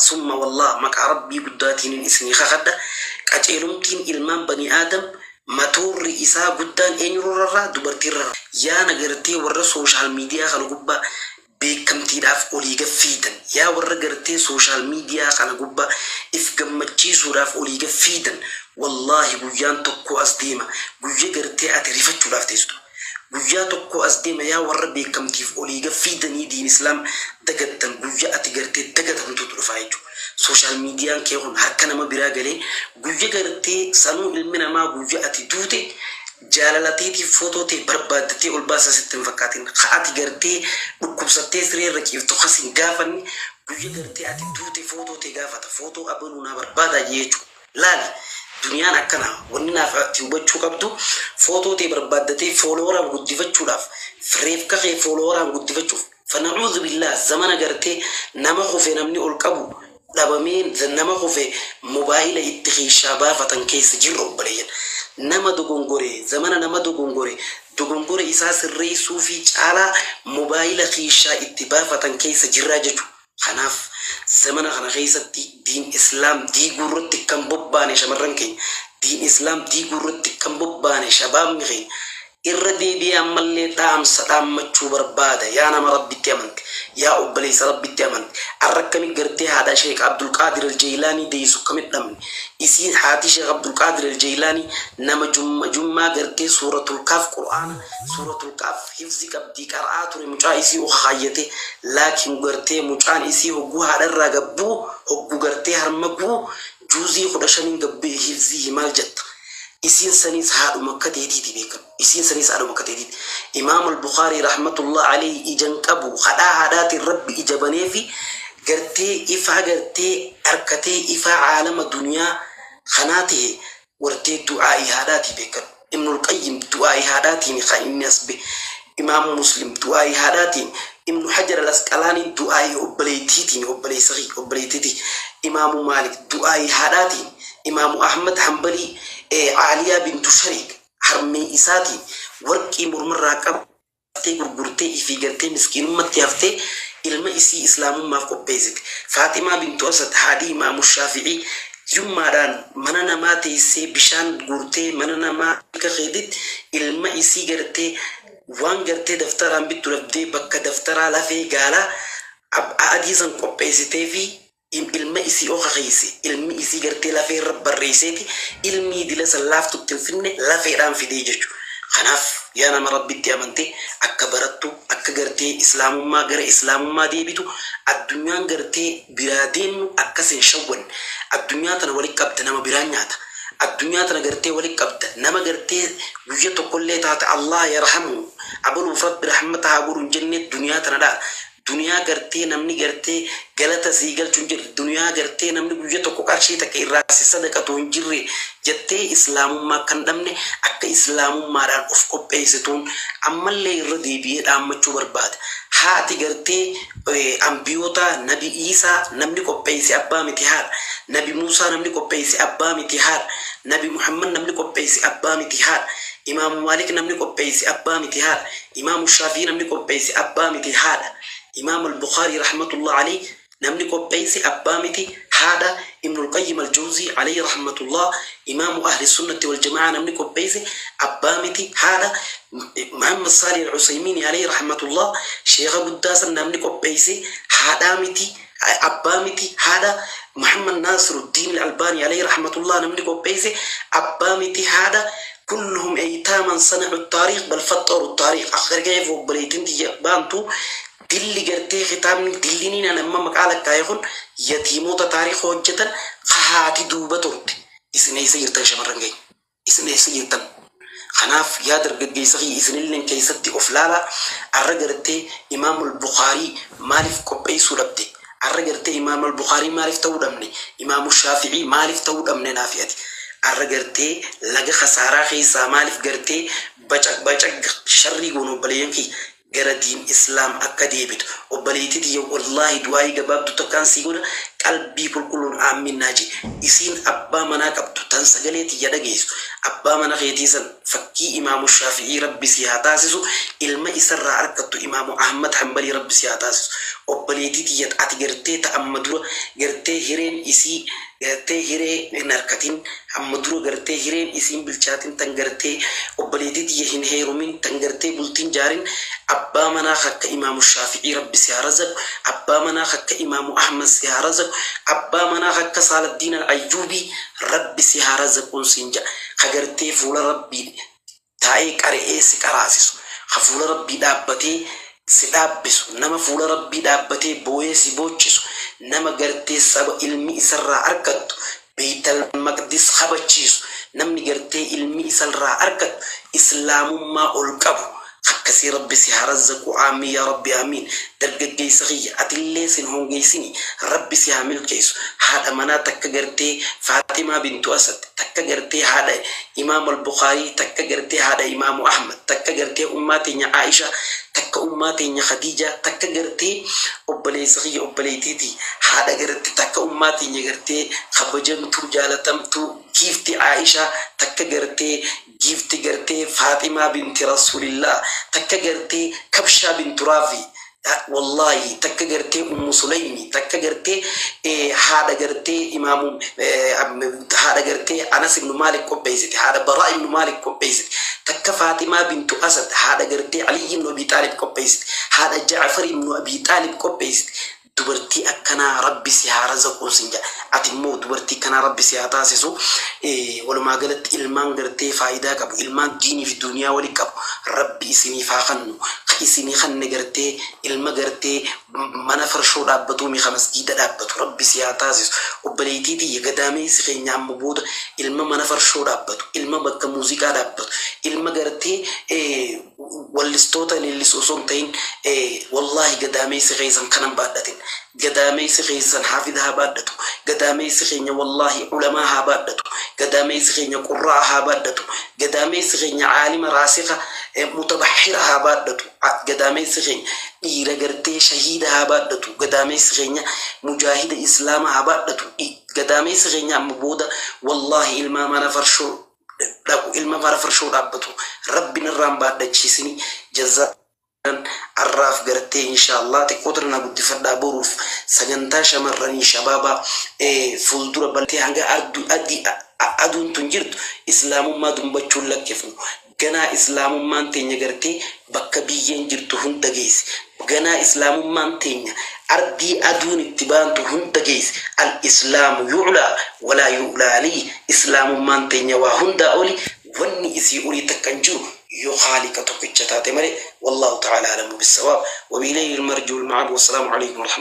summa wallah, maqaa Rabbii guddaatiinin isinii kakadha, qaceelumtiin ilmaan bani Aadam matoorri isaa guddaan eenyurrarraa? Dubartiirra. Yaa na gartee warra social media kana gubbaa beekamtiidhaaf olii gad fiidan, yaa warra gartee social media kana gubbaa if gammachiisuudhaaf olii gad fiidan, wallaahi guyyaan tokko as deema, guyya gartee ati rifachuudhaaf teessu. Guyyaa tokko as deema, yaa warra beekamtiif olii gad fiidanii diin Islaam dagattan, guyya ati gartee dagatamtuutu dhufaa jechuudha. Social mediaan kee kun harka nama biraa galee guyya gartee sanuu ilmi namaa guyya ati duute jaalalateetiif footoo tee barbaaddatee ol baasa sitti hin fakkaatin. Ka ati gartee dhukkubsattee siree irra ciiftu kas hin gaafanne, guyya gartee ati duute footoo tee gaafata. Footoo abaluu naa barbaadaa jee jechuudha. Laali, duniyaan akkana. Wanni naaf ati hubachuu qabdu, footoo tee barbaaddatee followeraan guddifachuudhaaf, reefka kee followeraan guddifachuuf, fana'uudhu billaah, zamana gartee nama kufe namni ol qabu dhabamee, nama kufe mobaayila itti keeshaa baafatan keessa jirra. Obboleeyyan, nama dogongore, zamana nama dogongore dogongore isaa sirreessuu fi caalaa mobaayila keeshaa itti baafatan keessa jirraa jechuudha. Kanaaf zamana kana keessatti diin Islaam diiguu irratti kan bobbaane shamarran keenya, diin Islaam diiguu irratti kan bobbaane shabaabni keenya, irra deebi'ee ammallee dhaamsa dhaammachuu barbaada. Yaa nama Rabbitti amante, yaa obboleessa Rabbitti amante, arra akkami gartee haadha Sheekh Abdulqaadir Aljeylaanii deessu akkamit dhabne? Isiin haati Sheekh Abdulqaadir Aljeylaanii nama jumma jummaa gartee Suuratul Kaaf, Qur'aana Suuratul Kaaf hifzi qabdii qara'aa ture. Mucaa isii ukakaayyate, laakiin gartee mucaan isii hogguu haadharraa gabbuu, hogguu gartee harma gu'u, juuzii 15n gabbee hifzii himaal jetta. Isiin saniis haadhuma akka teetiiti beekan. Isiin saniis haadhuma akka teetiiti. Imaam Al-Bukhaarii rahmatullah alayhi ijan qabu, kadhaa haadhaatiin Rabbi ija baneefi, gartee ifaa gartee harkatee ifaa caalama duniyaa kanaa tahe wartee du'aa'ii haadhaatii beekan. Ibnul Qayyim du'aa'ii haadhaatiin kan inni as be. Imaam Muslim du'aa'ii haadhaatiin, Ibnu Hajar Al-Asqalaaniin du'aa'ii obboleettiitiin, obboleessa kiyya, obboleettiiti. Imaamu Maalik du'aa'ii haadhaatiin, Imaamu Ahmad Hanbalii Caaliyaa bintu Shariik harmee isaatiin warqii mormarraa qabattee gurgurtee ifii gartee miskiinummatti haftee ilma isii islaamummaaf qopheessite. Faaximaa bintu Asad, haadhi Imaamu Shaafi'ii, hiyyummaadhaan mana namaa teessee bishaan guurtee mana namaa akka keetitti ilma isii gartee waan gartee daftaraan bittu dhabdee bakka daftaraa lafee gaalaa adii san qopheessitee fi ilma isii oka keeyse, ilmi isii gartee lafee irra barreesseeti ilmii dila san laaftutti hin finne, lafeedhaan fidee jechu. Kanaaf yaa nama Rabbitti amante, akka barattu, akka gartee islaamummaa gara islaamummaa deebitu, addunyaan gartee biraa deemnu akkas hin shawwanne. Addunyaa tana wali qabda, nama biraan nyaata. Addunyaa tana gartee wali qabda, nama gartee guyya tokkollee taate Allah yarhamu, abaluuf Rabbi rahmata haa godhu hin jenne. Duniyaa tana dhaala. Duniyaa gartee namni gartee galata sii galchu hin jirre, duniyaa gartee namni guyya tokko qarshii takka irraa si sadaqatu hin jirre jettee islaamummaa akka hin dhabne, akka islaamummaadhaan of qopheessituun ammallee irra deebi'ee dhaammachuu barbaada. Haati gartee ambiyootaa, Nabi Iisaa namni qopheesse abbaa miti, haadha. Nabi Muusaa namni qopheesse abbaa miti, haadha. Nabi Muhammad namni qopheesse abbaa miti, haadha. Imaamu Maalik namni qopheesse abbaa miti, haadha. Imaamu Shaafii namni qopheesse abbaa miti, haadha. Imaam Al-Bukhaarii rahmatullah alayhi namni qopheesse abbaa miti, haadha. Ibnul Qayyim Al-Jawzii alayhi rahmatullah, imaamu ahli sunnati wal jamaa, namni qopheesse abbaa miti, haadha. Muhammad Saalih Al-Usaymiini alayhi rahmatullah, sheekha guddaa san namni qopheesse haadhaa miti, abbaa miti, haadha. Muhammad Nasiruddin Al-Albani alayhi rahmatullah namni qopheesse abbaa miti, haadha. Kulluhum aytaaman sanacu taariikh bal faxaru taariikh. Akka gargayeef obboleettiin tiyya baantu dilli gartee kitaabni dilliniin an amma maqaa lakkaa'e kun yatiimoota taariikha hojjetan ka haati duuba turte. Isin eessa jirtan, shamarran keenya? Isin eessa jirtan? Kanaaf yaa dargaggeessa kiyya, isinilleen keessatti of laalaa. Arra gartee Imaamul Bukaarii maaliif qopheessuu dhabde? Arra gartee Imaamul Bukaarii maaliif ta'uu dhabne? Imaamu Shaafi'ii maaliif ta'uu dhabne? Naafi ati arra gartee laga kasaaraa keessaa maaliif gartee bacaq bacaq sharrii goonu? Obboleeyyan kiyya, gara diin Islaam akka deebitu, obboleettii tiyya, wallaahi du'aayii gabaabduu takkaan sii godha. Qalbii qulqulluun aammiin naa je'i. Isiin abbaa manaa qabdu tan sagalee tiyya dhageessu abbaa mana keetii san fakkii imaamu shaafi'ii Rabbi sii haa taasisu, ilma isarraa arkattu imaamu Ahmad Hanbalii Rabbi sii haa taasisu. Obboleetii tiyya ati gartee ta amma dura gartee hireen isii gartee hiree hin arkatin, amma dura gartee hireen isii hin bilchaatin, tan gartee obboleetii tiyya hin heerumin, tan gartee bultii hin jaarin, abbaa manaa ka akka imaamu shaafi'ii Rabbi si haa razaqu, abbaa manaa ka akka imaamu Ahmad si haa razaqu, abbaa manaa ka akka Saaladdiin Al-Ayyuubii Rabbi si haa razaquun siin ja'a. Ka gartee fuula Rabbii taa'ee qara'ee si qaraasisu, ka fuula Rabbii dhaabbatee si dhaabbisu, nama fuula Rabbii dhaabbatee booyee si boochisu, nama gartee saba ilmi isarraa arkattu Beeytal Maqdis kabachiisu, namni gartee ilmi isarraa arkattu islaamummaa ol qabu akkasii Rabbi si haa razzaqu. Aamiin yaa Rabbi, aamiin. Dargaggeessa kiyya, atillee sin hongeessini, Rabbi si haa milkeessu. Haadha manaa takka gartee Faaximaa bintu Asad, takka gartee haadha Imaam Al-Bukhaarii, takka gartee haadha Imaamu Ahmad, takka gartee ummaa teenya Aisha, takka ummaa teenya Khadiija, takka gartee obboleessa kiyya, obboleettiitii haadha garte, takka ummaa teenya gartee kabajamtuu jaalatamtuu giifti Aisha, takka gartee giifti gartee Faaximaa binti Rasuulillah, takka gartee Kabshaa bintu Raafi, wallahi takka gartee Ummu Suleymi, takka gartee haadha gartee imaamu haadha gartee Anas ibnu Maalik qopheessite, haadha Baraa ibnu Maalik qopheessite, takka Faaximaa bintu Asad, haadha gartee Ali ibnu Abi Xaalib qopheessite, haadha Ja'far ibnu Abi Xaalib qopheessite. Dubartii akkanaa Rabbi si haa razaquun sin jedha. Ati immoo dubartii akkanaa Rabbi si haa taasisu. Walumaa galatti ilmaan gartee faayidaa qabu, ilmaan diinii fi duniyaa wali qabu Rabbi isiniif haa kannu. Ka isinii kanne gartee ilma gartee mana farshoo dhaabbatuu mi ka masjiida dhaabbatu Rabbi si haa taasisu. Obboleettii tiyya, gadaameessi keenya amma booda ilma mana farshoo dhaabbatu, ilma bakka muuziqaa dhaabbatu, ilma gartee wallistoota leellisu osoo hin ta'in, wallaahi gadaameessi keessan kanan baadhatin. Gadaameessi keessan haafida haa baadhatu. Gadaameessi keenya wallaahi ulamaa haa baadhatu. Gadaameessi keenya qurraa haa baadhatu. Gadaameessi keenya caalima raasika mutabaxira haa baadhatu. Gadaameessi keenya dhiira gartee shahiida haa baadhatu. Gadaameessi keenya mujaahida islaama haa baadhatu. Gadaameessi keenya amma booda wallaahi ilmaa mana farshoo dhaqu, ilma mana farshoo dhaabbatu Rabbi narraan baadhachiisini. Jazaan arraaf gartee inshaallah xiqqoo tana na guddifadhaa. Boruuf sagantaa shamarranii shabaabaa fuuldura baltee hanga adii aduun tun jirtu islaamummaa dumbachuun lakkifnu. Ganaa islaamummaan teenya gartee bakka biyyeen jirtu hunda geesse. Ganaa islaamummaan teenya ardii aduun itti baantu hunda geesse. Al islaamu yu'laa walaa yu'laa alayhi. Islaamummaan teenya waa hundaa oli, wanni isii olii takka hin jiru yoo Khaaliqa tokkicha taate malee. Wallaahu ta'ala alamu bissawaab, wabiilayhi almarji'u alma'aab. Wassalaamu alaykum warahmatullahi.